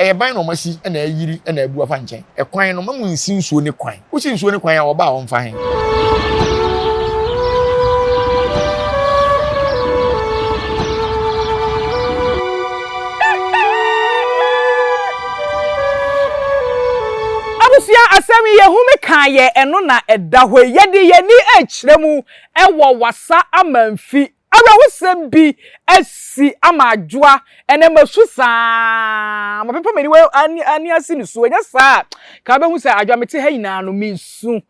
Ɛyɛ ban na wɔasi na ayiri na abu afa nkyɛn. Ɛkwan no, mma munnsi nsuo no kwan. Wosi nsuo no kwan a, wɔba a wɔmfa he? Abusua asɛm yi yɛhu me kaa yɛ ɛno na ɛda hɔ yi yɛde yɛn ani rekyerɛ mu wɔ wasa amanfi Awerɛhosɛm bi asi ama Adwoa, ɛnɛ masu saa, mapepa m'aniwa ani ase nusu, ɛnyɛ saa a, ka wobɛhu sɛ Adwoa mete ha nyinaa no mesu.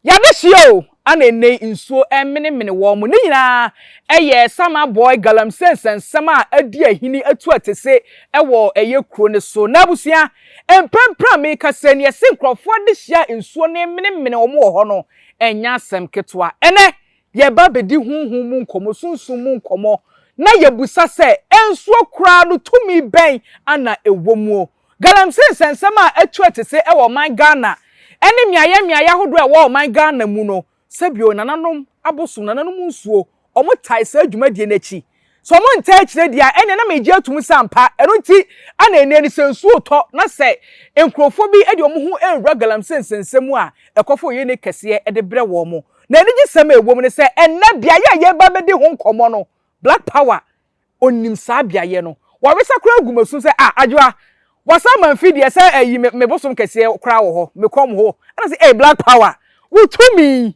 Yɛadehyeɛ o, ana ɛnnɛ yi nsuo remenemene wɔn, ne nyinaa ɛyɛ Sama Boy Galamsey nsɛnsɛm a adi ahini atu atese wɔ ɛyɛ kuro no so. Na abusua, mprempren a merekasa yi, yɛse nkurɔfoɔ adehyeɛ a nsuo no remenemene wɔn wɔ hɔ no, ɛnyɛ asɛm ketewa. Ɛnɛ, Yɛreba abɛdi honhom mu nkɔmmɔ, sunsum mu nkɔmmɔ, na yɛbusa sɛ, nsuo koraa no tumi bɛn na ɛwɔ muo? Galamsey nsɛnsɛm a atu atese wɔ ɔman Ghana ne mmeaeɛ mmeaeɛ ahodoɔ a ɛwɔ ɔman Ghana mu no, sɛbio nananom abosom, nananom nsuo, wɔtae saa dwumadie no akyi. Sɛ wɔntaa akyire deɛ a, ɛnneɛ na megye atom sɛ ampa ɛno nti na ɛnnɛ no sɛ nsuo retɔ na sɛ nkurɔfoɔ bi de wɔn ho rewura galamsey nsɛnsɛm mu a, ɛkɔfa oyenee kɛseɛ de brɛ wɔn. Na anigyesɛm a ɛwɔ mu ne sɛ ɛnnɛ beaeɛ a yɛreba abɛdi ho nkɔmmɔ no, Black Power ɔnim saa beaeɛ no. Wɔawesa koraa agu m'asom sɛ, ah, Adwoa, Wasan ma mfi deɛ sɛ ayi me me bosom kɛseɛ koraa wɔ hɔ me kɔm hɔ ɛna sɛ ei black power wo tumi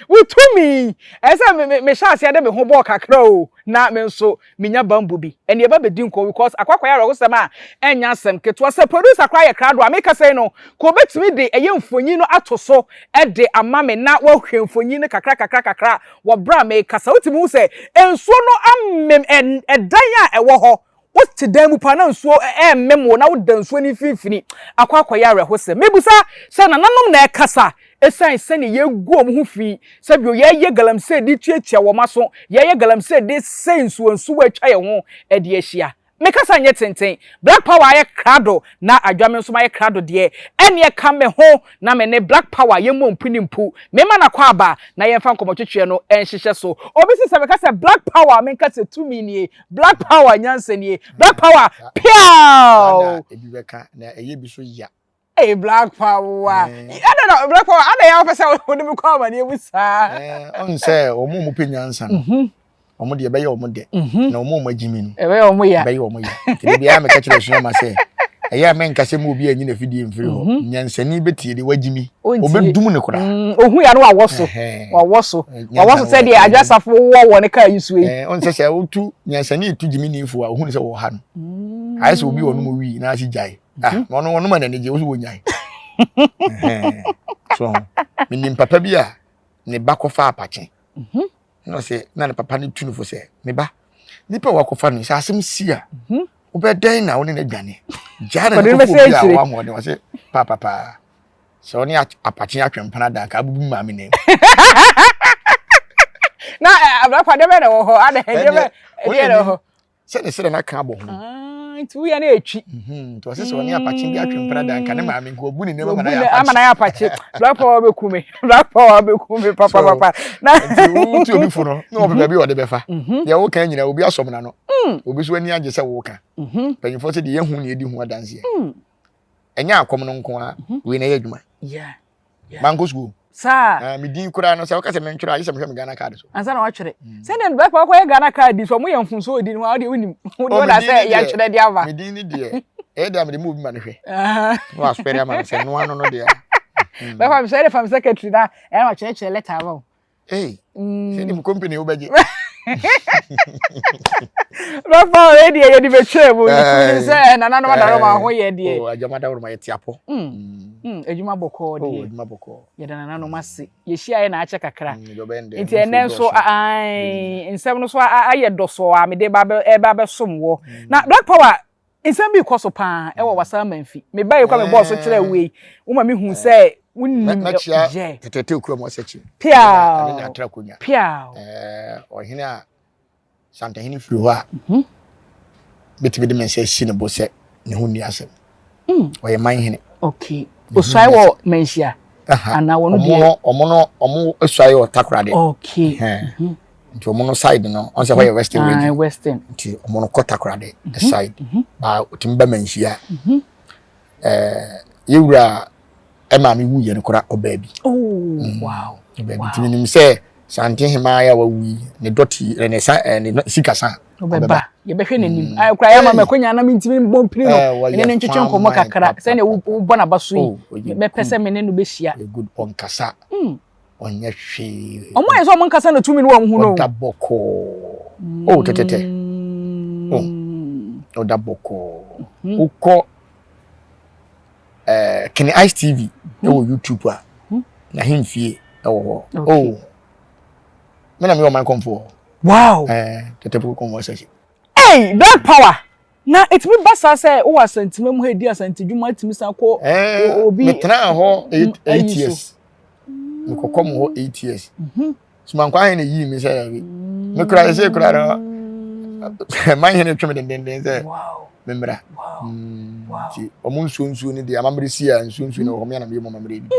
wo tumi ɛyɛ sɛ me me mehyɛ aseɛ de me ho bɔɔ kakra o na me nso menya bambo bi ɛne ɛba bɛdi nkɔm because akwakwayɛ awerɛhosɛm a ɛnyɛ asɛm ketewa sɛ producer koraa yɛ krado a meka sɛi no ka obɛtumi de ɛyɛ mfonyin no ato so de ama me na wahwɛ mfonyin no kakra kakra kakra wɔ berɛ a mekasa wotumi hu sɛ nsuo no amem ɛdan a ɛwɔ hɔ Wote dan mu paa na nsuo remem wo na woda nsuo no mfimfini akɔ akɔyɛ awerɛhosɛm. Mebisa sɛ nananom na ɛkasa ɛsiane sɛdeɛ yɛgu wɔn ho fi, sɛdeɛ yɛyɛ galamsey de tuatua wɔn aso, yɛyɛ galamsey de sɛe nsuwansuwa atwa yɛn ho de ahyia. Me kasa nyɛ tenten. Black Power ayɛ krado na Adwame nso mayɛ krado deɛ, ɛnneɛ ka me ho na me ne Black Power yɛmmɔ mpu ne mpu. Memma no akwaaba na yɛmfa nkɔmmɔtwetweɛ no nhyehyɛ so. Obi se sɛ meka sɛ Black Power a menka sɛ tumi nie. Black power nyansa nie. Black power piaw. Na ebi bɛka na ɛyɛ bi so ya. Hey, black power. Ɛna na black power ana yɛ wopɛ sɛ wode me kɔ amaneɛ mu saa. Ɔn sɛ wɔn a wɔpɛ nyansa no. Mhm. Wɔn deɛ ɛbɛyɛ wɔn dɛ. Mhm. Na wɔn a wɔn agyimi no. Ɛbɛyɛ wɔn ya. Ɛbɛyɛ wɔn ya. Nti de biara meka kyerɛ sua ma sɛ ɛyɛ a mɛnka sɛ mu obi anyi n'afidie mfiri hɔ. Mhm. Nyansani bɛtie de wagyimi. Obɛdum no koraa. Mm, ohu ya no wawɔ so. Wawɔ so. Wawɔ so sɛ deɛ adwasafo wɔ wɔ ne kaa yi so yi. Ɔn sɛ sɛ wotu nyansani tu gyimini fo a ohun sɛ wɔ ha no. Mm. Ayɛ sɛ obi wɔ nom wii na ase gyae. Ah, mhm. na ɔno ɔnom a n'ani gye wo so wɔnyae. So menim papa bi a ne ba kɔfa apakye. Mhm. Na ɔsɛ na ne papa no tu no fo sɛ me ba nipa a wakɔfa no sɛ asɛm si a mhm. wobɛdɛn na wo ne no adwane gyaa na ne kɔfo obi a ɔwɔ ahoɔden ɔsɛ paapapaa sɛ ɔne apakye atwempena da nka abubu maame nan na eh, abrapa deɛ bɛ na wɔ hɔ adɛ deɛ bɛ deɛ na wɔ hɔ sɛ ne serɛ no aka abɔ ho ah, nti woyɛ no ɛtwi mhm, nti ɔsɛ sɛ ɔne apakye bi atwe mpena da nka ne maame nka ɔbu ne nneɛma ma no yɛ apakye black power bɛku me black power bɛku me papapapa nti wotu obi fo no na ɔpɛ baabi a ɔde bɛfa mhm. deɛ woka nyina obi asɔm na no mm. obi so ani agye sɛ woka mhm. mpanyimfoɔ sɛ deɛ yɛhu ne yɛdi ho adanseɛ mm. ɛnyɛ akɔm no nko a wei na ɛyɛ adwuma mankɔ sukuu saa ah, me din koraa no sɛ woka sɛ mentwerɛ a gye sɛ mehwɛ me Ghana card so ansa na woatwerɛ mm. sɛdeɛ no bɛkɔ akɔyɛ Ghana card so ɔmo yɛ mfomso wɔ din ho a wodeɛ wonim wode woda sɛ yɛatwerɛ de aba me din ne deɛ ɛyɛ deɛ mede ma obi ma no hwɛ na wasopɛre ama no sɛ noa no no deɛ mm. bɛfa me sɛ ɛde fam secretary na ɛna wakyerɛkyerɛ letter ama wo Hey, mm. sɛ nim company wobɛgye. Bɛfa wei deɛ yɛde bɛtwaa mu nim sɛ nananom adaroma ho yɛ deɛ. Oh, adwuma dawuroma yɛte apɔ. Mm. Mm, adwuma bɔkɔɔ deɛ. Oh, adwuma bɔkɔɔ. Yɛda nananom ase. Yɛhyia yɛ na akyɛ kakra. Nti ɛnɛ nso nsɛm no so ayɛ dɔsɔɔ a mede ba bɛsom wɔ. Na Black Power Nsɛm bi rekɔ so paa wɔ Wassa Amanfi. Mebae kɔ a mebɔɔ so kyerɛɛ wo yi, woma mihuu sɛ wunim Mɛkyia yɛ. Teteete Okurom Ɔsakyi. Piaw! Ɛne Atra Konya. Piaw! Ɔhene a Santehene firi hɔ a, mhm. mɛtumi de me nsa asi ne bo sɛ ne ho nni asɛm. Mm. Ɔyɛ man hene. Okay. Osuae wɔ Manhyia? Anaa wɔn deɛ? Ɔmo no ɔmo suae wɔ Takoradi. Okay. Mhm. Nti ɔmo no side no ɔn sɛ hɔ yɛ western region. Western. Nti ɔmo no kɔ Takoradi mhm. side. Mhm. Ba otumi ba Manhyia. Ɛɛ yɛwura ɛmaame wuyɛ no kora ɔbaa bi. Oh, mm. wow. Ɔbaa bi. Nti menim sɛ Sante hemaa a wawu yi ne dɔte ne sa ne sika sa. Ɔbɛba. Yɛbɛhwɛ n'anim. Mm. Ayɛ kora yɛ ama mɛkonya na mentumi mbɔ mpini no. Ɛne ne ntwetwe nkɔmmɔ kakra sɛnea wobɔ n'aba so yi. Oh, Mɛpɛ sɛ me ne no bɛhyia. Good ɔnkasa. Mm. Ɔnyɛ hwee. Ɔmo ayɛ sɛ ɔmo nkasa na tumi no wɔn ho no. Ɔda bɔkɔɔ. Oh tɛtɛtɛ. Oh ɔda bɔkɔɔ. Mm-hmm. Wokɔ ɛɛ eh, Kene Ice TV mm-hmm. ɛwɔ YouTube a mm-hmm. n'ahemfie ɛwɔ hɔ. Oh me na me wɔ man kɔnfoɔ. Wow. Ɛɛ eh, tɛtɛfo kɔnfoɔ sɛsi. Hey, Black Power. Na ɛtumi ba saa sɛ wowɔ Asantema mu ha ɛdi Asante dwuma atumi san kɔ eh, obi metenaa hɔ 8 years mekɔkɔ mu hɔ 8 years mhm. Sumankwa ahene yii me sɛ dabi mekura ɛsɛ kura no man hene twe me dendenden sɛ memmra mm, nti ɔmo nsuo nsuo no deɛ amammerɛ si a nsuo nsuo no wɔ hɔ me anam yɛ mu amammerɛ bi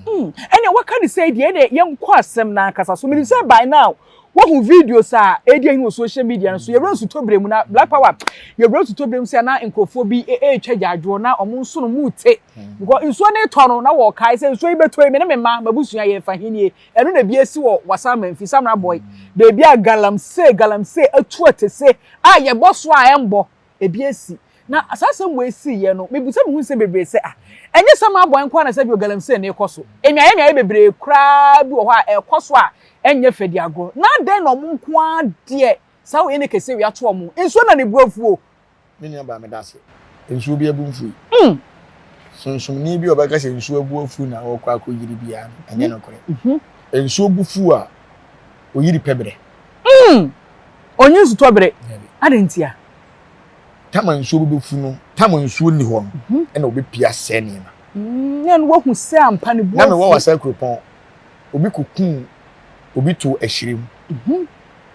Mm. Ɛnna waka ne sɛ deɛ ɛnna yɛnkɔ asɛm no ankasa so. Menim sɛ by now woahu videos a ɛredi ahi wɔ social media no so. Yɛwura nsutɔ berɛ mu na Black Power yɛwura nsutɔ berɛ mu sɛ na nkurɔfoɔ bi ɛretwa gyaadwoɔ na wɔn nso no mu te. Hmm. Because nsuo no retɔ no na wɔkae sɛ nsuo yi bɛtɔ yi me ne me mma m'abusua yɛfa henie. Ɛno na ebi asi wɔ Wasa Amanfi Samra Boy. Baabi a galamsey galamsey atu atese a yɛbɔ so a ɛmbɔ. Ebi asi. Na saa asɛm wei siiɛ no, mebisa me ho nsɛm bebree sɛ, ah, ɛnyɛ sɛ m'abɔn nko ara na sɛdeɛ galamsey no rekɔ so. Nnuayɛ nnuayɛ bebree koraa bi wɔ hɔ a ɛrekɔ so a ɛnyɛ fɛ di agorɔ. Na adɛn na wɔn nko ara deɛ saa wei ne kɛseɛ wei ato wɔn? Nsuo na ne bo afuo. Me nua baa meda ase. Nsuo bi abu mfui. Sunsumni bi a ɔbɛka sɛ nsuo abu afu na ɔrekɔ akɔyiri biara no, ɛnyɛ nokorɛ. Nsuo bu fu a, oyiri pɛ berɛ. Ɔnyi nsutɔ berɛ. Adɛn ntia? Tam a nsuo bɛbɛfu no, tam a nsuo nni hɔ no, mhm. ɛna ɔbɛpia sɛe nneɛma. Mm, na wahu sɛ ampa ne bu Na mewɔ wasa kuropɔn, obi kɔkuu obi too ahyire mu. Mhm.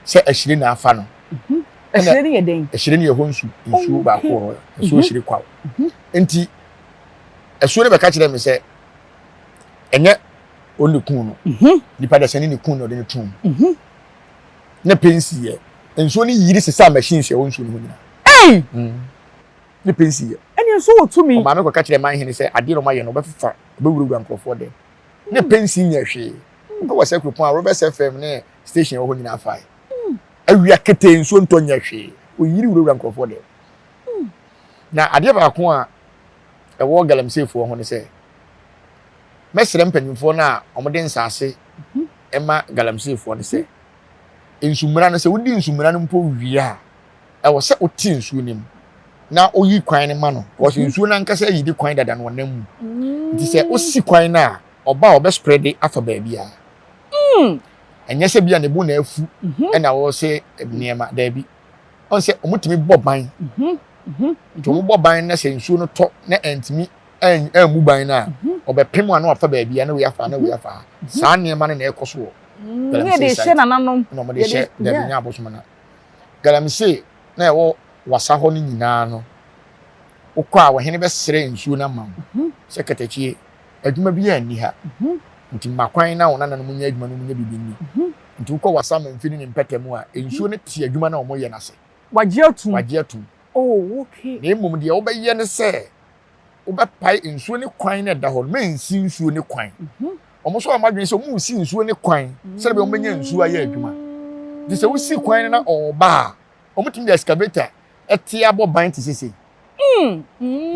Sɛ ahyire na afa no. Mhm. Ahyire no yɛ dɛn? Ahyire no yɛ hɔ nsu, nsuo oh, baako wɔ hɔ, nsuo ahyire kwaw. Nti, asuo no bɛka kyerɛ me sɛ, ɛnyɛ ɔno ne kun no. Nipa dasani ne kun na ɔde no tum. Ne pɛ nsi yɛ. Nsuo no yiri sesaa machines ɛwɔ nsuo no ho nyinaa. Ei! Mm. Ne pɛ nsi yɛ. Ɛne nsuo wɔ tumi. Ɔmaame kɔka kyerɛ man hene sɛ adeɛ na ɔmayɛ no ɔbɛfefa ɔbɛwurawura nkurɔfoɔ dɛm. Ne pɛ nsi nyɛ hwee. Wokɔ wɔ sɛ kuropɔn a Rovers FM ne station ɛwɔ hɔ nyinaa fae. Awia ketee nsuo ntɔ nyɛ hwee. Oyiri wurawura nkurɔfoɔ dɛm. Na adeɛ baako a ɛwɔ galamseyfoɔ ho ne sɛ mɛsrɛ mpanyinfoɔ no a wɔde nsaase ma galamseyfoɔ no sɛ nsumena no sɛ wodi nsumena no mpo wie a ɛwɔ sɛ wote nsuo no mu na oyi kwan no ma no because mhm. nsuo no ankasa ayi de kwan dada no ɔnam mu mm. nti sɛ osi kwan no a ɔba a ɔbɛ spread afa baabi a mm. ɛnyɛ sɛ bi a ne bo na afu mhm. ɛna ɔsɛ nneɛma daabi ɔn sɛ wɔtumi bɔ ban mhm. nti wɔn bɔ ban na sɛ nsuo no tɔ na ɛntumi ɛmmu ban no a ɔbɛpem a na wafa baabi a na wei afa na wei afa saa nneɛma no na ɛkɔ so wɔ mm, galamsey site nananom na wɔde hyɛ dabi nyɛ abosom na galamsey na ɛwɔ wasa hɔ no nyinaa no wokɔ a wɔhene bɛsrɛ nsuo no ama wo mhm. sɛ katakyie adwuma bi anni ha mhm. nti ma kwan na wɔn nananom nyɛ adwuma no nyɛ biribi nni mhm. nti wokɔ wasa mamfi ne ne mpɛtɛ mu a nsuo no te adwuma no a wɔyɛ no ase wagye atum wagye atum oh okay na mmom deɛ wobɛyɛ ne sɛ wobɛpae nsuo ne kwan na ɛda hɔ no mɛnsi nsuo ne kwan mhm. wɔn nso wɔn adwene sɛ wɔn resi nsuo ne kwan sɛdeɛ wɔn bɛnya nsuo ayɛ adwuma nti sɛ wosi kwan no na ɔreba a wɔn tumi de excavator ɛte abɔ ban te sese mm.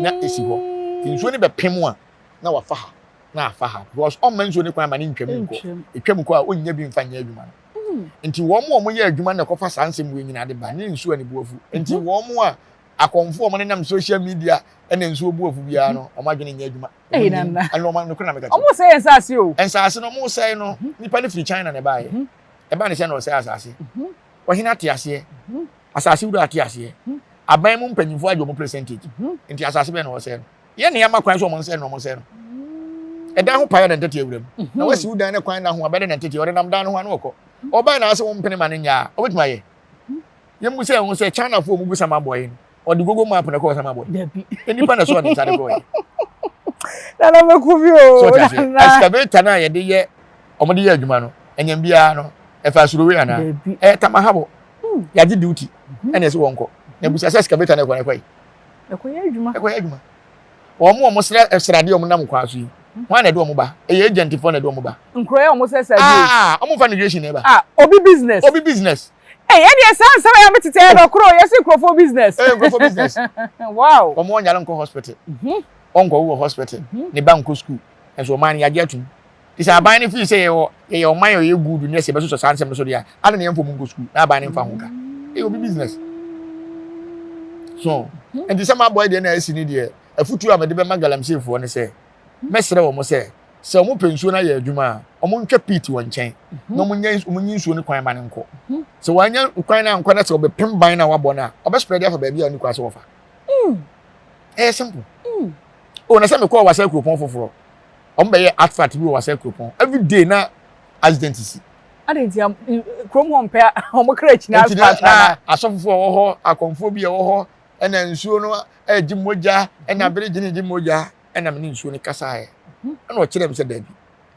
na esi hɔ nti nsuo no bɛpem a na wafa ha na afa ha because ɔmma nsuo ne kwan ma ne ntwam nkɔ etwam kɔ a ɔnnya bi nfa nyɛ adwuma no mm. nti wɔn a wɔyɛ adwuma na ɛkɔfa saa nsɛm wɔ nyinaa de ba ne nsuo a ne bu afu nti mhm. wɔn a akɔmfo a wɔnenam social media na nsuo bu afu biara no wɔn adwene nyɛ adwuma. Ɛyi na nna. Ɛna wɔn nokora na meka kyerɛ. Wɔn sɛ yɛ nsaase o. Nsaase no wɔn sɛe no mhm. nipa no firi China na ɛbaayɛ. Mhm. Ɛbaa ne sɛ na ɔsɛe asaase. Mhm. Ɔhene ate aseɛ. Asaase wura ate aseɛ. Aban mu mpanyinfoɔ agye wɔn percentage. Nti asaase bɛn na ɔsɛe no. Yɛ nea ama kwan so wɔn nsɛe no wɔn nsɛe no. Ɛdan ho paeɛ na ntete awura mu. Na wasi wo dan ne kwan na ho abɛde na ntete ɔde nam dan no ho ano ɔkɔ. Ɔbaa na asɛ wɔn mpene ma no nyɛ a ɔbɛtumi ayɛ. Yɛmmu sɛ ɛho sɛ Chinafoɔ a wɔgu sama bɔe no, ɔde Google map na ɛkɔɔ sama bɔe. Dabi. Nnipa na ɛsɔɔ ne nsa de kɔɔɛ. Nana mɛku bi o. So ɔte aseɛ. Excavator no a yɛde yɛ, wɔde yɛ adwuma no, ɛnyɛm biara no, ɛfa asurowe anaa? Dabi. Ɛyɛ tamahabo. Hmm. Yɛagye duty. Hmm. Ɛna ɛsɛ wɔn kɔ. Na busa sɛ excavator no ɛkɔ no ɛkɔ yi. Ɛkɔyɛ adwuma. Ɛkɔyɛ adwuma. Wɔn a wɔsrɛ sradeɛ a wɔnam kwan so yi, hwan na ɛde wɔn ba? Ɛyɛ agentfoɔ na ɛde wɔn ba. Nkuro yɛ wɔn sɛ sradeɛ. Ah, wɔn fa migration na ɛba. Ah, obi business. Obi business. Ɛy, ɛdeɛ saa nsɛm a yɛ tete yɛ dɔkoro yɛ si nkurɔfoɔ business. Ɛyɛ nkurɔfoɔ business. Wow. Wɔn wɔn nyare nkɔ hospital. Wɔn nkɔ wɔ hospital. Ne ba nkɔ school. Nso ɔman no yagye atum. Te sɛ aban no fii sɛ yɛwɔ yɛyɛ ɔman a ɔyɛ good ne ɛsɛ yɛbɛsosɔ saa nsɛm no so deɛ a, adɛn na yɛmfa ɔmo nkɔ sukuu na aban no mfa ho ka? Ɛyɛ obi business. So, nti sɛ mabɔ deɛ na asi ne deɛ, afutuo a mede bɛma galamseyfoɔ ne sɛ, mɛsrɛ wɔn sɛ, sɛ wɔn pɛ nsuo no ayɛ adwuma a, wɔn ntwa pit wɔ nkyɛn na wɔn nyɛ wɔn nyi nsuo no kwan ma no nkɔ. Sɛ wɔanya kwan no ankɔ na sɛ wɔbɛpem ban no a wɔabɔ no a, wɔbɛ spread afa baabi a wɔn kwan sɛ wɔfa. Ɛyɛ simple. O na sɛ mekɔɔ wasa kuropɔn foforɔ. Wɔn bɛyɛ advert bi wɔ wasa kuropɔn. Every day na accident si. Adi nti kurom hɔ mpɛ wɔn kra akyi na asphalt na. Asɔfofoɔ wɔ hɔ, akɔmfoɔ bi wɔ hɔ, ɛna nsuo no ɛgye mogya, ɛna abere gyina gye mogya, ɛna me ne nsuo no kasaeɛ. Ɛna ɔkyerɛ me sɛ daabi,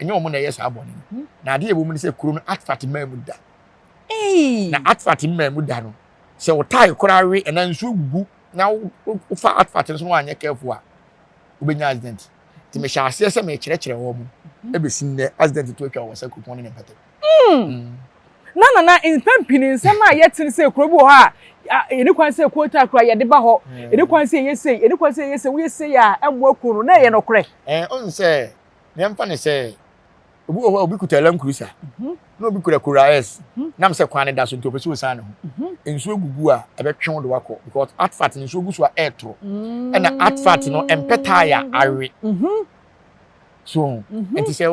ɛnyɛ wɔn na ɛyɛ saa bɔne no. Na adeɛ ɛwɔ mu ne sɛ kuro no advert mmaa mu da. Na advert mmaa mu da no, sɛ ɔtae koraa we ɛna nsuo gugu na wofa advert no so na wanyɛ careful a, wobɛnya accident. Nti mehyɛ aseɛ sɛ mekyerɛkyerɛ wɔn mo ɛbɛsi nnɛ accident to atwa wɔ sɛ kuropɔn ne ne mpɛtɛ. Na nana mpɛn pii ne nsɛm a yɛte ne sɛ kuro bi wɔ hɔ a ɛni kwan sɛ kuo ta kura yɛde ba hɔ, ɛni kwan sɛ yɛyɛ sei, ɛni kwan sɛ yɛyɛ sei, woyɛ sei a ɛmmoa kuro no, na ɛyɛ nokorɛ. Ɛɛ ɔn sɛ yɛmfa ne sɛ obi wɔ hɔ a obi kuta Land Cruiser na obi kura Corolla S nam sɛ kwan no da so nti ɔpɛ sɛ ɔsan ne ho nsuo gugu a ɛbɛtwe wo de wakɔ because asphalt no nsuo gu so a ɛretoro ɛna asphalt no ɛmpɛ tae a awe so nti sɛ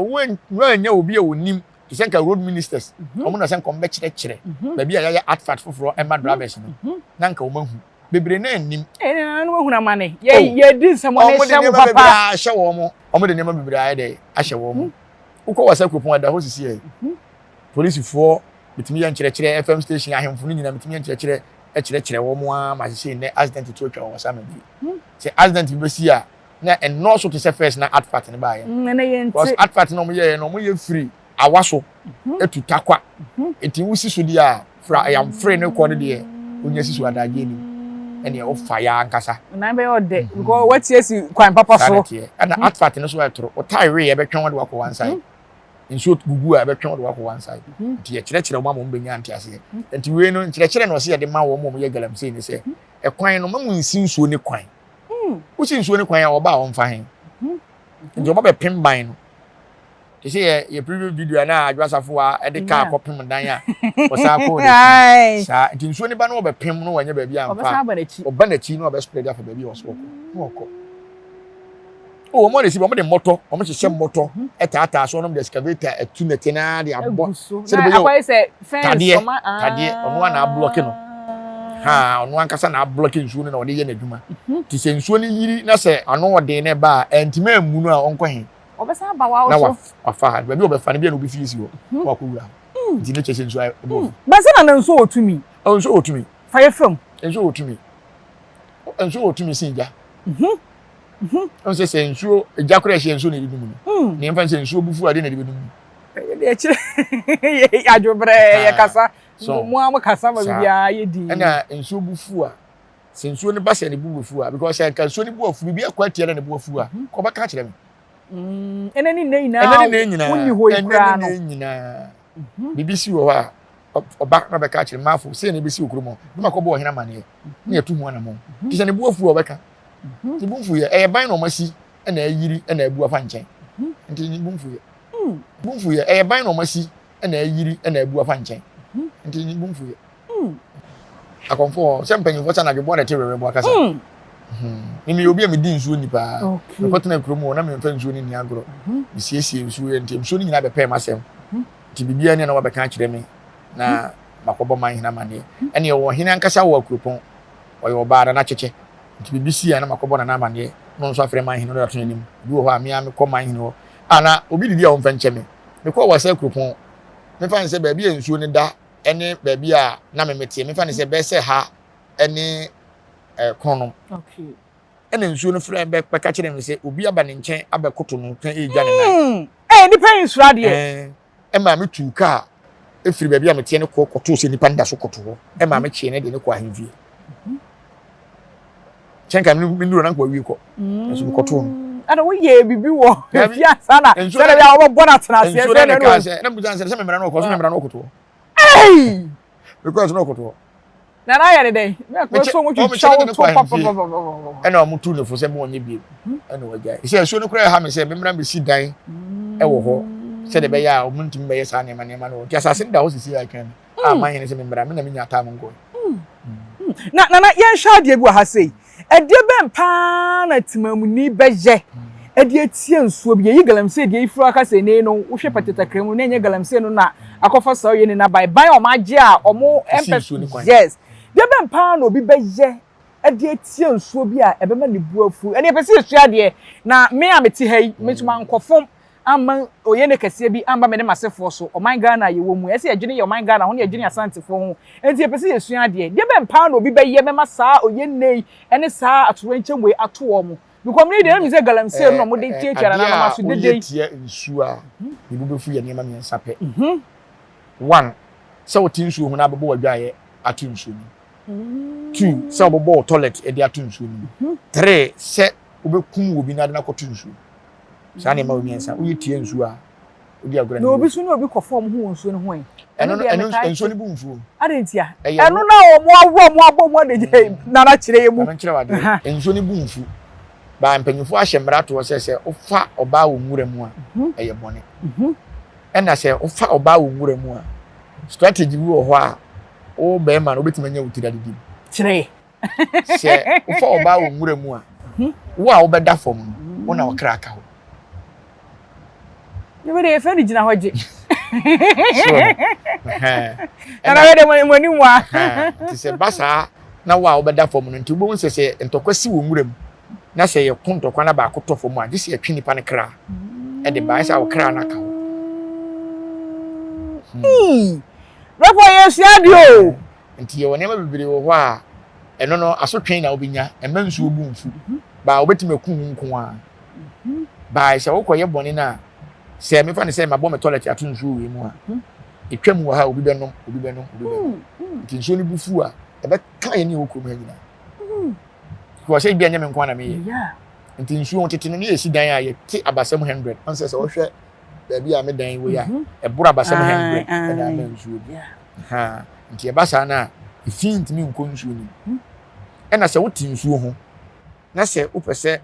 woanyɛ obi a onim te sɛ nka road ministers wɔn na sɛ nka wɔn bɛkyerɛkyerɛ baabi a yɛayɛ asphalt foforɔ ɛma drivers no na nka wɔn ahu bebree na nnim. Ɛnna nananom ahunu amane. Yɛ yɛdi nsɛmɔne hyɛ mo papa. Wɔn de nneɛma bebree ahyɛ wɔn. Wɔn de nneɛma bebree ayɛ dɛ ahyɛ wɔn. Wokɔ wasa kuropɔn ɛda hɔ sisi yɛ. Polisifoɔ bitumi yɛ nkyerɛkyerɛ FM station ahemfo no nyinaa bitumi yɛ nkyerɛkyerɛ ɛkyerɛkyerɛ wɔn ara ma sisi nnɛ accident to atwa wɔ wasa mamfi. Sɛ accident bi bɛsi a na ɛnnɔɔso te sɛ first na adfat no baayɛ. Because adfat na wɔn yɛɛ no wɔn yɛ firi awa so etu takwa. Eti wosi so deɛ a, fra ayamfre ne kɔ no deɛ, wonya si so adagye anim. Ɛneɛ wofa ya ankasa. Nan bɛyɛ ɔdɛ because wati asi kwan papa so. Saa na ɛteɛ. Ɛna asphalt no so ɛtoro. Wo tae wee ɛbɛtwe wo de wakɔ one side. Nsuo gugu a ɛbɛtwe wo de wakɔ one side. Nti yɛkyerɛkyerɛ wɔn ama wɔn bɛnya nteaseɛ. Nti wei no nkyerɛkyerɛ na ɔsɛ yɛde ma wɔn a wɔyɛ galamsey ne sɛ, ɛkwan no mma mo nsi nsuo ne kwan. Wosi nsuo ne kwan a ɔba a ɔmfa he? Nti ɔba bɛpem ban no. Te sɛ yɛ yɛ previous video a na Adwo Asafo a ɛde kaa kɔpem dan a ɔsan kɔɔ n'akyi. Saa nti nsuo ne ba no ɔbɛpem no wanyɛ baabi amfa. Ɔba n'akyi na ɔbɛ spread afa baabi a ɔso ɔkɔ na ɔkɔ. O wɔn de si wɔn de mmɔtɔ wɔn hyehyɛ mmɔtɔ ɛtaataa so wɔn de excavator ɛtu nɛte naa de abɔ sɛde bɛyɛ tadeɛ tadeɛ ɔno a na ablɔke no ha ɔno ankasa na ablɔke nsuo no na ɔde yɛ n'adwuma. Te sɛ nsuo no yiri na sɛ ano ɔden na ɛba a ɛntumi ammu no a ɔnkɔ he. Ɔbɛsan aba w'awo so. Na wafa ha baabi a ɔbɛfa no bi a na obi fie si hɔ na wakɔ wura hɔ nti ne kyɛ sɛ nsuo ayɛ ɛbɔ fu. Bɛsɛ na na nsuo wɔ tumi. Ɔ nsuo wɔ tumi. Fa yɛ fam. Nsuo wɔ tumi. Nsuo wɔ tumi sen gya. Ɔn sɛ sɛ nsuo gya koraa ɛhyɛ nsuo na ɛde dum no. Na yɛmfa sɛ nsuo bu fu adeɛ na ɛde bɛdum no. Ɛyɛ deɛ kyerɛ adwobrɛ yɛ kasa. Mo a mo kasa ma biribiara yɛ din. Ɛna nsuo bu fu a sɛ nsuo no ba sɛ ne bu bɛfu a because sɛ nka nsuo no bu afu biribi akɔ atia na ne bu afu a kɔ bɛka akyerɛ me. Ɛnɛ ne nnɛ nyinaa wonni hɔ yi koraa no. Ɛnɛ ne nnɛ nyinaa biribi si wɔ hɔ a ɔba na ɔbɛka akyerɛ maafo sɛ na ebesi wɔ kurom hɔ na makɔbɔ ɔhene amaneɛ na yɛtu ho anammɔn nti sɛ ne bu afu a ɔbɛka ne bu mfu yɛ ɛyɛ ban na ɔma si ɛna ayiri ɛna abu afa nkyɛn nti ne bu mfu yɛ bu mfu yɛ ɛyɛ ban na ɔma si ɛna ayiri ɛna abu afa nkyɛn nti ne bu mfu yɛ. Akɔmfoɔ sɛ mpanyinfoɔ sɛ anadwo bɔ na ɛte wɛwɛ bɔ akasa. Mimi yɛ obi a medi nsuo ni paa. Mekɔtena kurom hɔ na memfa nsuo no nni agorɔ. Mesiesie nsuo yɛ nti nsuo no nyinaa bɛpɛɛ m'asɛm. Nti biribiara ni a na wabɛka akyerɛ me na makɔbɔ man hene amanneɛ. Ɛne ɛwɔ hene ankasa wɔ akuropɔn. Ɔyɛ ɔbaa Nana Kyekyɛ. Nti biribi si a na makɔbɔ Nana amanneɛ na ɔno nso afrɛ man hene na ɔde ato n'anim. Ebi wɔ hɔ a me ara mekɔ man hene hɔ a na obi didi a ɔmfa nkyɛ me. Mekɔɔ Wasa kuropɔn. Memfa no sɛ baabi a nsuo no da ne baabi a na me meteɛ mefa no sɛ bɛyɛ sɛ ha ne kronom ɛna nsuo no frɛ bɛka kyerɛ me sɛ obi aba ne nkyɛn abɛkoto no ka ɛregya ne nan hmm. ɛɛ nipa yi nsuro adeɛ ɛma me tuu kaa ɛfiri baabi a meteɛ no kɔ kɔtoo sɛ nipa no da so koto hɔ ɛma me kyee no de ne kɔ ahemfie mhm. Kyɛ nka me nuro na nka wawie kɔ. Nso mekɔtoo no. Ɛna woyɛ biribi wɔ efie ansa na sɛdeɛ bi a wɔbɛbɔ no atena aseɛ sɛ na ɛna sɛ na mbusa sɛ sɛ memra no ɔkɔ so memra no ɔkotoɔ. Ei! Mekɔɔ so na ɔkotoɔ. Na na ayɛ ne dɛn? Mekɔ so wɔn twitwa wo to papapapapa. Ɛna wɔn tu ne fo sɛ mo ɔnyɛ biem. Ɛna wɔgyae. Sɛ nsuo no koraa ɛha me sɛ memra mesi dan ɛwɔ hɔ sɛdeɛ ɛbɛyɛ a wɔn ntumi bɛyɛ saa nneɛma nneɛma no wɔ. Nti asase no da hɔ sisi a ɛtwɛn me. A man yɛn sɛ memmra me na menya ataa mo nkɔe. Na Nana, yɛnhwɛ adeɛ bi wɔ ha sei. Ɛdeɛ bɛn paa na temamuni bɛyɛ de atia nsuo bi? Yɛyi galamsey deɛ yi firi hɔ aka sɛ ɛnɛ yi no, wohwɛ pɛtɛtakra mu na ɛnyɛ galamsey no na akɔfa saa ɔyɛ ni no aba. Ban a wɔagye a wɔn mpɛ. Yes. Deɛ bɛn paa na obi bɛyɛ de atia nsuo bi a ɛbɛma ne bo afu? Ɛnna yɛpɛ sɛ yɛsua adeɛ. Na me a mete ha yi, me nso mankɔ fam amma oyene kɛseɛ bi amba me ne m'asefoɔ so, ɔman Ghana a yɛwɔ mu yi, ɛsɛ yɛdwene yɛ ɔman Ghana ho na yɛdwene Asantefoɔ ho, enti yɛpɛ sɛ yɛsua adeɛ. Deɛ bɛn paa na obi bɛyɛ bɛma saa oyene yi ne saa atoyerɛnkyɛm wei ato wɔn? Because me deɛ na menim sɛ galamsey no na wɔde tuatua nananom aso dede yi. Adeɛ a woyɛ tia nsuo a ne bo bɛfu yɛ nneɛma mmiɛnsa pɛ. One, sɛ wote nsuo ho na abɛbɔ w'adwaeɛ ato nsuo no mu. Two, sɛ wobɛbɔ wo toilet de ato nsuo no mu. Three, sɛ wobɛkum obi na ade no akɔto nsuo mu. Saa nneɛma wɔ mmiɛnsa woyɛ tia nsuo a wodi agorɔ na obi so ne obi kɔ fam ho wɔ nsuo no ho ɛ. Ɛno no ɛno nsuo no bu nfuo. Ade ntia. Ɛno na wɔn aworɔ wɔn abɔ mu ade gye mm. nana kyerɛ yɛ mu. Nana kyerɛ wade. Nsuo no bu nfu. Baa mpanyinfoɔ ahyɛ mmara toɔ sɛ sɛ wofa ɔbaa wɔ nwura mu a mhm. ɛyɛ bɔne. Mhm. Ɛna sɛ wofa ɔbaa wɔ nwura mu a strategy bi wɔ hɔ a wo bɛrima no wobɛtumi anya wo tiri adidi mu. Kyerɛ. Sɛ wofa ɔbaa wɔ nwura mu a, wo a wobɛda fam no, wo na ɔkra aka hɔ. Ne wei de yɛfrɛ no gyina hɔ gye. Nana wei de mo anim wa. Nti sɛ ba saa na wo a wobɛda fam no, nti wobɛhu sɛ sɛ ntɔkwa si wɔ nwura mu na sɛ yɛko ntɔkwa na baako tɔ fam a, gye sɛ yɛtwe nipa no kra ɛde ba, ɛsɛ a ɔkra no aka hɔ. Bɛfɔ yɛsua adeɛ o. Nti yɛwɔ nneɛma bebree wɔ hɔ a ɛno no asotwe na wobɛnya, ɛmma nsuo bu mfu. Baa wobɛtumi aku wo nko ara. Baa sɛ wokɔyɛ bɔne no a, sɛ mefa no sɛ mabɔ me toilet ato nsuo wei mu a, ɛtwa mu wɔ ha obi bɛnom, obi bɛnom, obi bɛnom. Nti nsuo no bu fu a, ɛbɛka yɛn ne ɛwɔ kurom ha nyinaa. Because ebi ɛnyɛ me nko ara na meyɛ. Nti nsuo tete no ne yɛsi dan a yɛte abasam 100. Ɔn sɛ sɛ wohwɛ baabi a me dan wɔ yi a, ɛboro abasam 100 ɛna ama nsuo bi. Ha, nti ɛba saa no a, efi ntumi nkɔ nsuo no mu. Ɛna sɛ wote nsuo ho, na sɛ wopɛ sɛ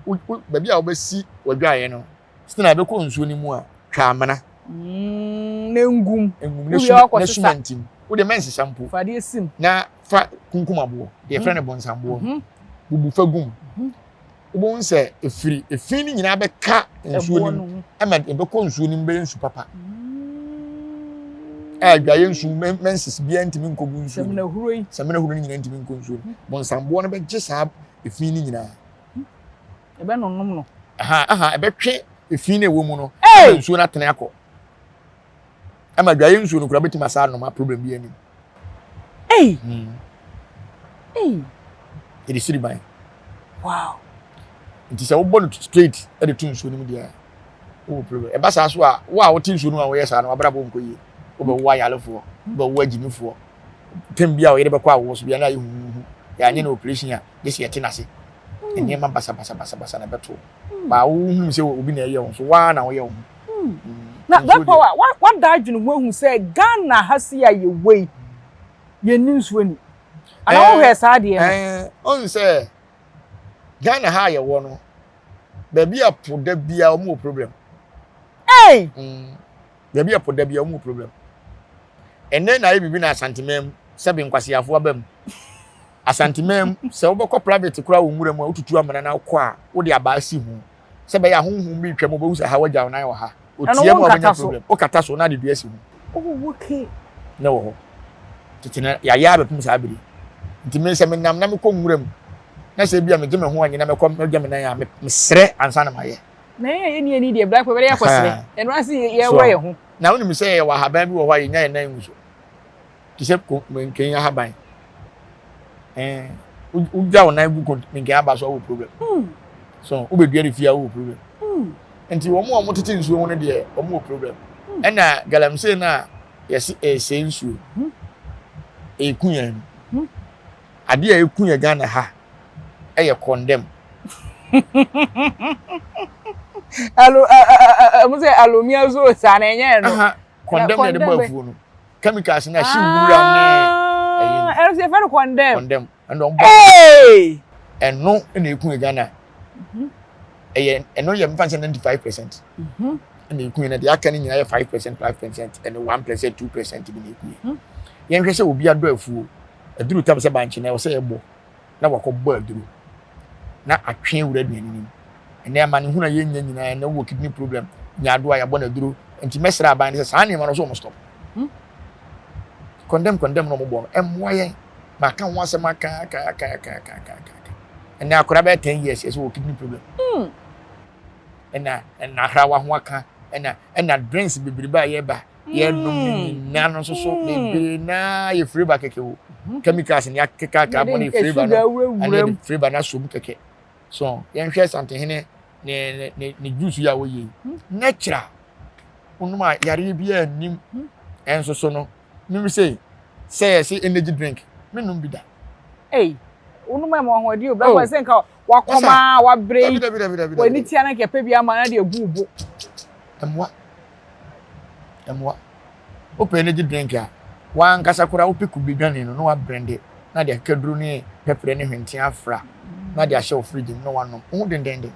baabi a wobɛsi w'adwaeɛ no, sɛ na ɛbɛkɔ nsuo no mu a, twa amena. Mm, na engum. Engum, na suma, na suma ntim. Wode mɛnsesa mpo. Fa adeɛ sim. Na fa kunkum aboɔ, deɛ yɛfrɛ no bɔnsamboɔ no. Bubu fa gum. Wobɛhu sɛ ɛfiri efi no nyinaa bɛka nsuo no mu ɛma ɛbɛkɔ nsuo no mu bɛyɛ nsu papa. A adwaeɛ nsu menses biara ntumi nkɔgu nsuo no mu. Samina huro no nyinaa ntumi nkɔ nsuo no mu. Bɔnsamboɔ no bɛgye saa efi no nyinaa. Ɛbɛnonom no. Aha aha ɛbɛtwe efi no ɛwɔ mu no ɛma nsuo no atene akɔ. Ɛma adwaeɛ nsuo no koraa bɛtumi asa anom a problem biara nnim. Ei! Mm. Ei! Yɛde siri ban. Wow. Nti sɛ wobɔ no straight de to nsuo no mu deɛ wowɔ problem. Ɛba saa so a, wo a wote nsuo no mu a woyɛ saa no, w'abrabɔ nkɔ yie. Wobɛwo ayarefoɔ, wobɛwo agyimifoɔ. Tɛm bi a ɔyere bɛkɔ awoɔ so bia na ayɛ huhuhu. Yɛanyɛ no operation a, gye sɛ yɛte n'ase. Hmm. Nneɛma basabasabasabasa na ɛbɛto. Hmm. Baa wohunu sɛ obi na ɛyɛ wo so, woa na woyɛ wo ho. Hmm. Na Black Power, wada adwene ho ahu sɛ Ghana ha si a yɛwɔ yi, yɛnni nsuo ni. Ana wohwɛ saa adeɛ no? Ɔn sɛ Ghana ha a yɛwɔ no, baabi a po da biara wɔn wɔ problem. Hey! Mm. Baabi a po da biara wɔn wɔ problem. Ɛnɛ na ayɛ biribi na Asanteman mu sɛbe nkwaseafoɔ aba mu. Asanteman mu sɛ wobɛkɔ private koraa wɔ nwura mu a wotutu amena na wokɔ a wode abaa si ho. Sɛ bɛyɛ a honhom bi retwam wobɛhu sɛ ha wagya wo nan wɔ ha. Otia mu a wobɛnya problem. Wokata so na ade dua si ho. Oh, okay. Na wɔ hɔ. Tete no yɛayɛ abɛpem saa bere. Nti me sɛ menam na mekɔ nwura mu na sɛ ebia megye me ho anyi na mɛkɔ mɛgya me nan a mesrɛ ansa na mayɛ. Na yɛn a yɛnni ani deɛ black pepper yɛ kɔsrɛ. Ɛno ase yɛwɔ yɛn ho. Na wonim sɛ yɛwɔ ahaban bi wɔ hɔ a yɛnya yɛn nan ngu so. Te sɛ menken ahaban. Ɛɛ wogya wo nan gu menken aba so a wowɔ problem. Hmm. So wobɛdua ne fie a wowɔ problem. Hmm. Nti wɔn a wɔtete nsuo ho no deɛ wɔn wɔ problem. Hmm. Ɛna galamsey no a yɛse ɛresɛe nsuo. Ɛreku yɛn no. Adeɛ a ɛku yɛn Ghana ha. yɛ condemn. Alo ɛmu sɛ alomia zo saa na ɛnyɛ ɛno. Condemn na yɛde bɔ afuo no. Chemicals na ɛhye wura ne ɛyi no. Ɛno sɛ yɛfrɛ no condemn. Condemn. Ɛno ɔmo bɔ. Ɛno na eku yɛ Ghana. Ɛyɛ ɛno yɛ mfa sɛ 95%. Ɛna eku yɛ na deɛ aka no nyinaa yɛ 5% 5% ɛne 1% 2% bi na eku yɛ. Yɛnhwɛ sɛ obi adɔ afuo aduru tam sɛ bankye na ɛwɔ sɛ yɛbɔ na wakɔbɔ aduro na atwe awura aduane no mu. Ɛnɛ amanehunu a yɛnya nyinaa ɛnɛ wowɔ kidney problem, nyaadoa yɛabɔ no aduro. Nti mɛsrɛ aban no sɛ saa nneɛma no so wɔn stop. Hmm? Condemn condemn na wɔn bɔ no ɛmmoa yɛn. Maka ho asɛm aka aka aka aka aka aka aka. Ɛnɛ akwadaa bɛyɛ ten years yɛsɛ wɔ kidney problem. Hmm. Ɛna ɛna ahrawa ho aka ɛna ɛna drinks bebrebe a yɛba yɛnom no nyinaa no nso so bebree naa yɛ flavour kɛkɛ o mhm. chemicals ni akeka aka abɔ ne flavour no ɛne yɛde flavour no asɔ mu kɛkɛ so yɛnhwɛ santehene ne ne ne ne juice yi a wɔyɛ yi mhm. natural wonom a yareɛ biara nnim mhm. ɛnso so no mímu sɛ sɛ yɛsɛ energy drink menom bi da. Ei, wonom ɛma ahoɔden o bɛbɔ oh. ɛsɛ nka wakɔma wabrɛ yi w'ani tia na nkɛpɛ bi ama na de agu wo bo. Ɛmmoa. Ɛmmoa. Wopɛ energy drink a, w'ankasa koraa wopɛ kube dwane no na wabrɛnde na de akekaduro ne pɛprɛ ne hwentea afra na de ahyɛ wo fridge mu na wanom. Wo ho dendenden.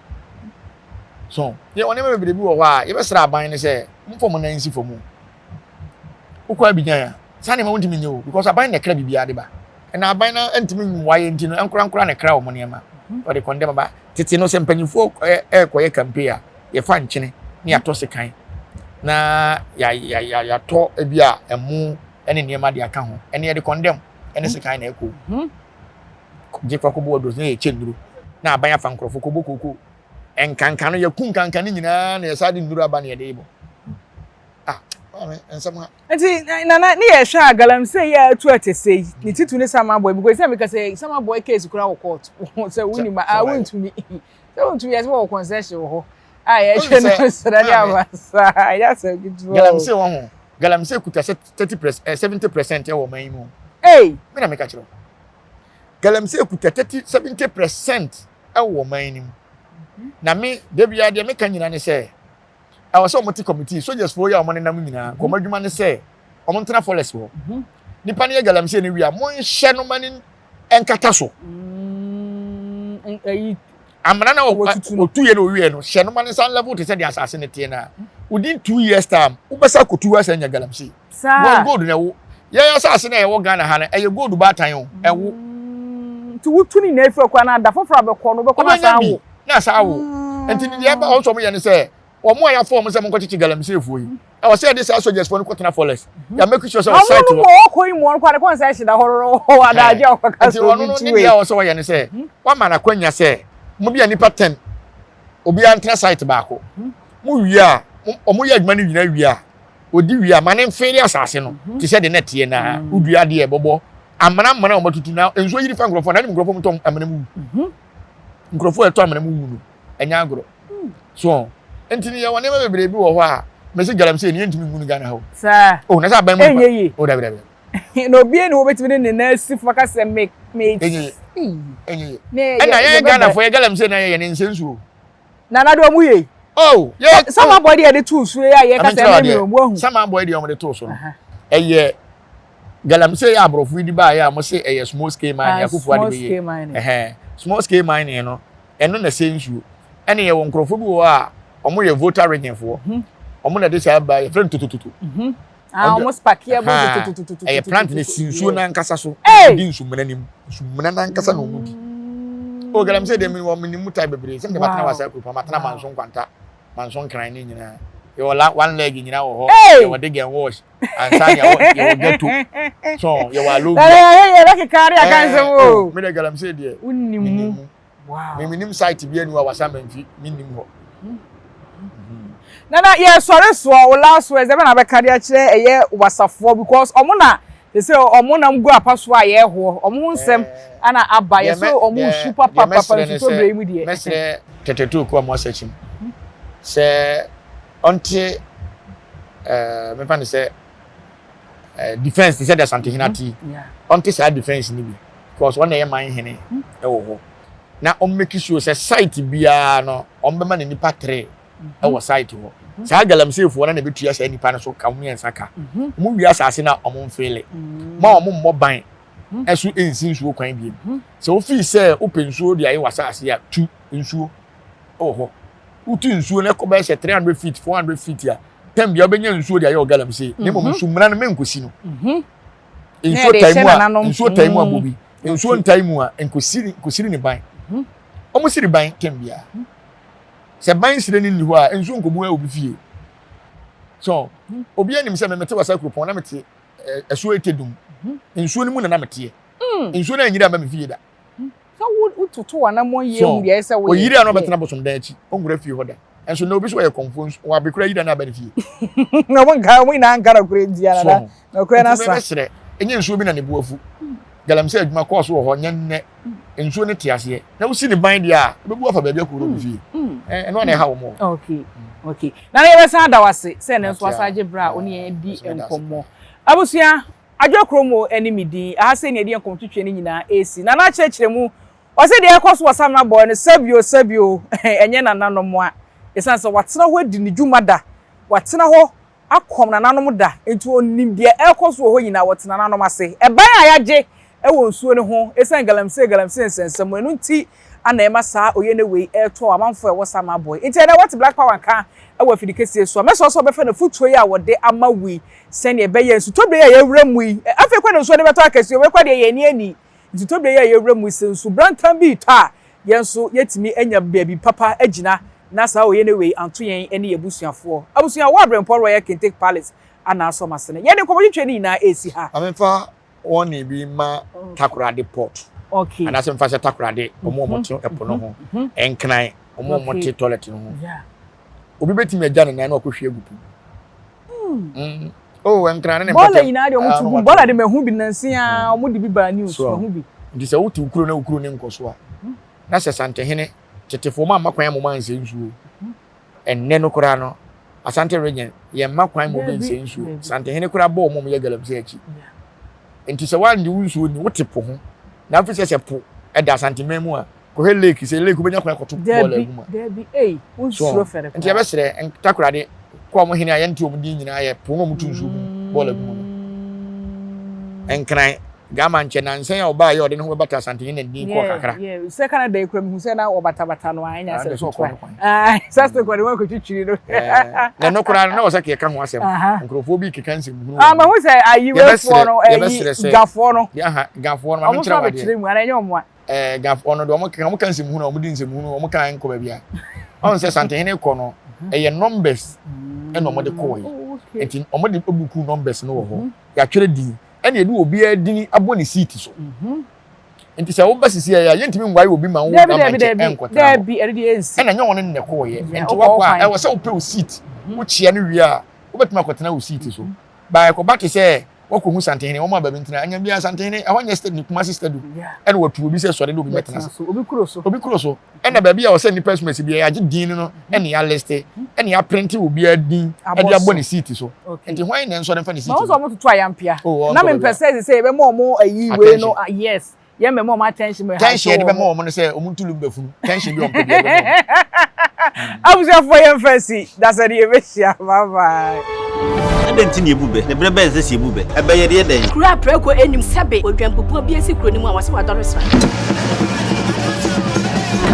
So, yɛwɔ nneɛma bebree bi wɔ hɔ a yɛbɛsrɛ aban no sɛ momfa mo nan nsi fam o. Wokɔ Abidjan a, saa nneɛma wontumi nyɛ o because aban na ɛkra biribiara de ba. Ɛna aban no ntumi mmoa yɛn nti no, nkorankora na ɛkra wɔn nneɛma. Wɔde kɔndɛm ba. Tete no sɛ mpanyinfoɔ ɛrekɔyɛ campaign a, yɛfa nkyene ne yɛatɔ sekan na yɛatɔ ebi a ɛmo ne nneɛma de aka ho. Ɛne yɛde kɔndɛm ne sekan na ɛkɔ. Hmm. Gye kɔ akɔbɔ aduro na yɛkyɛ nnuro na aban afa nkurɔfoɔ kɔbɔ kooko. Nkanka no yɛku nkanka no nyinaa na yɛsa de nnuro aba na yɛde bɔ. Ah, maame, nsɛm ha. Nti nana ne yɛ hwɛ a galamsey yi a atu atɛsɛ yi ne titu ne sama boy because sɛ meka sɛ sama boy case kura wɔ court sɛ wonim a wontumi sɛ wontumi yɛ sɛ wɔ concession wɔ hɔ a yɛhwɛ no srɛ ne aba saa ɛyɛ asɛm ketewa galamsey wɔ ho galamsey kuta sɛ 30 percent 70 percent ɛwɔ ɔman yi mu ei me na meka kyerɛ galamsey kuta 30 70 percent ɛwɔ ɔman yi mu na me da biara deɛ meka nyina ne sɛ ɛwɔ sɛ wɔte committee soldiers foɔ yi a wɔn nenam nyinaa nka wɔn adwuma ne sɛ wɔn ntena forest hɔ mhm. nipa no yɛ galamsey no wie a monhyɛ no ma ne nkata so mm, amena na otu yɛ na owie no hyɛ no ma ne nsa level te sɛ deɛ asase no teɛ na within 2 years time wobɛsa akotu asɛ nya galamsey wɔn gold na ɛwo yɛn asase na ɛwɔ Ghana ha no ɛyɛ gold baatan o ɛwo mm, nti wotu ne nyinaa efiri kwan na ada foforɔ abɛkɔ no wobɛkɔ na asan awo na asan awo mm. nti deɛ ɛba wɔn nso wɔn yɛ ne sɛ wɔn a yɛafɔ wɔn sɛ wɔn nkɔkyekye galamseyfoɔ yi ɛwɔ sɛ yɛde saa soldiers foɔ no kɔtena forest yɛ make sure sɛ ɔsite hɔ. ɔno ɔkɔ yi mu ɔno kɔ ade kɔn sɛ ɛhyɛ da hɔ wɔ adagye a ɔkɔka sɛ obi tu yi. Nti ɔno ne deɛ a ɔsɛ ɔyɛ ne sɛ wama n'akwanya sɛ mo bi a nipa 10 obiara ntena site baako mo wie a wɔn yɛ adwuma no nyinaa wie a odi wie a ma ne mfeere asase no te sɛ de na teɛ na wodua adeɛ ɛbɔbɔ amena amena a wɔatutu na nsuo yiri fa nkurɔfoɔ na ɛne nkurɔfoɔ mu tɔ amena mu wu nkurɔfoɔ a ɛtɔ amena mu wu no ɛnyɛ agorɔ so nti no yɛwɔ nneɛma bebree bi wɔ hɔ a mesi galamsey ni yɛntumi ngu no Ghana ha o. Saa. O na sɛ aban mu nipa. Ɛnyɛ yie. O dabi dabi. Na obi ni wɔbɛtumi de ne nan asi fam aka sɛ me me. Ɛnyɛ yie. Ɛnyɛ yie. Ɛna yɛn Ghanafoɔ yɛ galamsey na yɛyɛ ne nsɛ nsuo. Nana de ɔmo yɛ. Oh yɛ. Sama boy deɛ yɛde too so yi a yɛka sɛ ɛmɛ mi ɔmo ahu. Sama boy deɛ ɔmo de too so no ɛyɛ galamsey yɛ aborɔfo yi de baayɛ a mo se ɛyɛ small scale mining akufo ade bɛyɛ ɛhɛn small scale mining no ɛno na ɛsɛ nsuo ɛne yɛwɔ nkurɔfoɔ bi wɔ hɔ a wɔn yɛ Volta region foɔ wɔn na ɛde saa ba yɛfrɛ no totototo. Ah, wɔn spaki ɛbɔ totototo. Ɛyɛ plant na esi nsuo n'ankasa so. Ɛdi nsumena nim nsumena n'ankasa na wɔn di. O galamsey deɛ mi wɔ mi ni mu type bebree sɛ mi de ma tena wɔ asa kuropɔn ma tena manso nkwanta manso nkran ne nyinaa yɛwɔ la one leg nyinaa wɔ hɔ yɛwɔ dig and wash ansa yɛwɔ yɛwɔ ghetto so yɛwɔ alovia. Ɛyɛ yɛ keka de aka nsɛm o. Mi de galamsey deɛ. Wonni mu. Wow. Me menim site bi anu a wasa manfi mennim hɔ. Nana yɛsɔre soɔ wo last words ɛbɛ na bɛka de akyerɛ ɛyɛ wasafoɔ because ɔmo na te sɛ ɔmo nam gu apa so a yɛhoɔ ɔmo ho nsɛm ana aba yɛ so ɔmo su papapapa nsutɔ bere yi mu deɛ. Mɛsrɛ tɛtɛtuo a mo asakyi mu sɛ ɔnte ɛɛ mefa ne sɛ defence te sɛ deɛ Asantehene ate yi ɔnte saa defence no bi because ɔna ɛyɛ man hene ɛwɔ hɔ. Na wɔn make sure sɛ site biara no wɔn bɛma no nipa tre ɛwɔ site hɔ. Saa galamseyfoɔ no na ɛbɛtua saa nipa no so ka mmiɛnsa ka. Wɔn wie asase no a wɔn mfeele. Ma wɔn mmɔ ban ɛso nsi nsuo kwan biem. Sɛ wofii sɛ wopɛ nsuo de ayɛ w'asase a tu nsuo ɛwɔ hɔ. Wotu nsuo no ɛkɔ bɛyɛ sɛ 300 feet 400 feet a tɛm bia wobɛnya nsuo de ayɛ wɔ galamsey. Na mmom nsumena no menkɔsi no. Nsuo tae mu a nsuo tae mu a bɔ bi. Nsuo ntae mu a nkosiri nkosiri ne ban. Wɔn siri ban tɛm biara. Sɛ ban sire no nni hɔ a nsuo nkɔbu obi fie. So obi anim sɛ mete wasa kuropɔn na mete ɛsuo ete dum. Nsuo no mu na na meteɛ. Nsuo no anyiri amma me fie da. Sɛ wototo w'anammɔn yie hu deɛ ɛsɛ sɛ woyɛ. Oyiri a na ɔbɛtena bosom dan akyi, ɔnwura fie hɔ da. Nso na obi so ɔyɛ kɔmfoɔ nso, wabekura yiri a na aba ne fie. Na wɔn nka, wɔn nyinaa nka nokorɛ nti ara na nokorɛ no asa. Nti mɛbɛsrɛ, ɛnyɛ nsuo bi na ne bo afu. Galamsey adwuma kɔɔ so wɔ hɔ, nyɛ nnɛ. Nsuo no te aseɛ. Na wosi ne ban deɛ a, ɛbɛbu afa baabi akɔwura obi fie. Ɛno a na ɛha wɔn o. Okay, okay. Nana yɛbɛsan ada wo ase sɛ ɛnnɛ nso wasan agye berɛ a wo ne yɛn adi nkɔmmɔ. Abusua, Adwoa Kurom ne me din. Aha sei na yɛde yɛn nkɔmmɔtwetwe no nyinaa resi. Nana akyerɛkyerɛ mu, ɔse deɛ ɛrekɔ so wɔ Samina Boy no, sɛbio sɛbio, ɛnyɛ nananom a. Ɛsiane sɛ watena hɔ adi ne dwuma da, watena hɔ akɔm nananom da, nti ɔnim deɛ ɛrekɔ so wɔ hɔ nyinaa, wɔte nananom ase. Ɛban a yɛagye wɔ nsuo no ho ɛsiane galamsey galamsey nsɛnsɛm mu, ɛno nti na ɛma saa oyene wei retɔ amanfoɔ a ɛwɔ Samina Boy. Nti ɛnnɛ woate Black Power nka wɔ afidikɛseɛ so a, mɛsrɛ wo sɛ wobɛfa n'afotuo yi a wɔde ama wo yi Sɛnea ɛbɛyɛ a nsutɔbere yi a yɛrewura mu yi, afei koraa na nsuo no bɛtɔ akɛse o, wei koraa deɛ yɛn ani anni. Nsutɔbere yi a yɛrewura mu yi, sɛ nsubrantan bi retɔ a, yɛn nso yɛatumi anya baabi papa agyina na saa oyene wei anto yɛn ne yɛn abusuafoɔ. Abusua, wɔ Aberempɔ Royal Kente Palace anaa Asɔmasene. Yɛde nkɔmmɔtwetwe no nyinaa resi ha. Ma memfa warning bi mma Takoradi port. Anaasɛ memfa sɛ Takoradi, wɔn a wɔte ɛpo no ho, Nkran, wɔn a wɔte toilet no ho. Obi bɛtumi agya ne nan na wakɔhwie agu po mu. Mm. Oh, Nkran ne ne mpɔtam. Bɔɔla nyinaa deɛ wɔn to gu. Bɔɔla de mahu bi nansi a wɔn de bi baa news mahu bi. Nti sɛ wote wo kuro na wo kuro ne nkɔ so a, na sɛ Santehene, tetefoɔ mo amma kwan a mo ansɛ nsuo. Ɛnnɛ no koraa no, Asante region, yɛmma kwan ma obi nsɛ nsuo. Santehene koraa bɔ wɔn a wɔyɛ galamsey akyi. Nti sɛ woannye wo nsuo nni, wote po ho. Na afei sɛ sɛ po ɛda Asanteman mu a, kɔhwɛ lake, sɛ lake wobɛnya kwan akɔto bɔɔl agu mu a. Dabi, ei, wonsuro fɛre koraa. Nti yɛbɛsrɛ Takoradi, kɔ wɔn hene a yɛnte wɔn din nyinaa yɛ po na wɔto nsuo gu mu, bɔɔl agu mu no. Nkran, Gama nkyɛ nansa yi a ɔbaa yi a ɔde ne ho bɛbata Asantehene na ne din kɔɔ kakra. Yeah, yeah. Sɛ Canada yi kura mehu sɛ na wɔbatabata no a ɛnyɛ asɛm ketewa. Ah, sɛ sɛ kɔ de wɔn akɔtwitwiri no. Na ɛno koraa no na wɔ sɛ kɛka ho asɛm. Nkurɔfoɔ bi keka nsɛm hunu. Ah, mahu sɛ ayiwefoɔ no, ayi gafoɔ no. Aha, gafoɔ no, maame nkyerɛ wadeɛ. Wɔn nso abɛkyerɛ mu, ana ɛnyɛ wɔn a. Ɛɛ gafoɔ no deɛ wɔn keka wɔn ka nsɛm hunu, wɔn di nsɛm hunu, wɔn ka nkɔ baabi a. Ɔn sɛ Santehene kɔ no, ɛyɛ numbers ɛna wɔn de kɔɔ yi. Nti wɔn de buku numbers no wɔ hɔ. Yɛatwerɛ din. Ɛna yɛde obiara din abɔ ne seat so. Nti sɛ woba sisi a yɛntumi nware obi ma wo ama nkyɛ ɛnkɔtena hɔ. Ɛna nyɛ wɔn ne kɔɔyɛ. Nti wakɔ a ɛwɔ sɛ wopɛ wo seat. Wokyia no wie a wobɛtumi akɔtena wo seat so. Ba ɛkɔba te sɛ wakɔhu Santehene wɔn a baabi ntena. Anya biara Santehene ɛhɔ nyɛ stadium Kumasi stadium. Ɛna watu obi sɛ sɔre na obi mɛtena ase. Obi kuro so. Ɛna baabi a ɔsɛ nnipa asumasi bi yɛagye din no ɛne yɛaliste ɛne yɛaprinte obiara din ɛde abɔ ne seat so. Nti hwan na ɛnsɔre mfa ne seat no? Mahu sɛ wɔtoto ayampea. Oh, na mempɛ sɛ sɛ yɛbɛma wɔn ayi wei no yes yɛn bɛma wɔn attention bɛ tension yɛde bɛma wɔn no sɛ wɔn ntu lumba funu tension bi wɔn pɛ bi yɛde bɛma wɔn. Abusuafoɔ yɛn fɛ si dasɛ de yɛbɛhyia bye bye. Adɛn nti na yɛbu bɛ? Na berɛ bɛn na ɛsɛ sɛ yɛbu bɛ? Ɛbɛ yɛde yɛ dɛn? Kuro a prako nnim sɛbe odwanbubuo bi asi kuro no mu a wɔse wadɔre sra.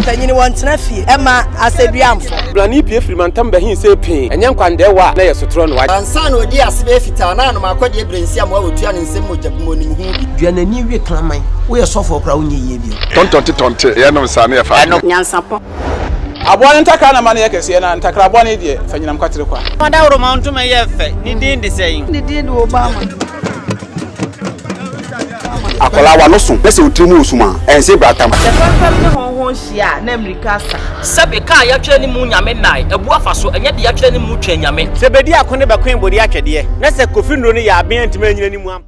Mpanyin wɔntena fie mma asɛduamfo. Blani pue firi mantam bɛhe see pee, ɛnyɛ nkwandɛɛwa a na ɛyɛ sotorɔ no wagye. Ansa na odii ase bɛyɛ fitaa na anom akɔdeɛ berɛnsi amoa wɔtua ne nsam mogya bu mu onim ho bi. Dua n'ani we kraman. Woyɛ sɔfoɔ koraa wonyɛ yie bio. Tɔntɔnte tɔnte yɛnom saa ne yɛfa adwene. Nyansapɔ. Aboa no ntakra na ma no yɛ kɛseɛ, na ntakra bɔne deɛ, fa nyinam kwatere kwa. Ɔdawuroma ntoma yɛ fɛ, ne din de sɛn? Ne din de Obama. Akwadaa w'ano so na sɛ wo tiri mu wɔ sum a, ɛnse bratam. Sɛ fɛmfɛm ne hɔnhɔn hyia a, na mmirika asa. Sɛbe kaa yɛatwerɛ ne mu nyame nnae, abu afa so, ɛnyɛ de yɛatwerɛ ne mu twɛn nyame. Sɛ bedi ako ne bɛkoe bode atwɛdeɛ, na sɛ Kofi nnuro no yɛ aben antumi anyina ne mu ampa.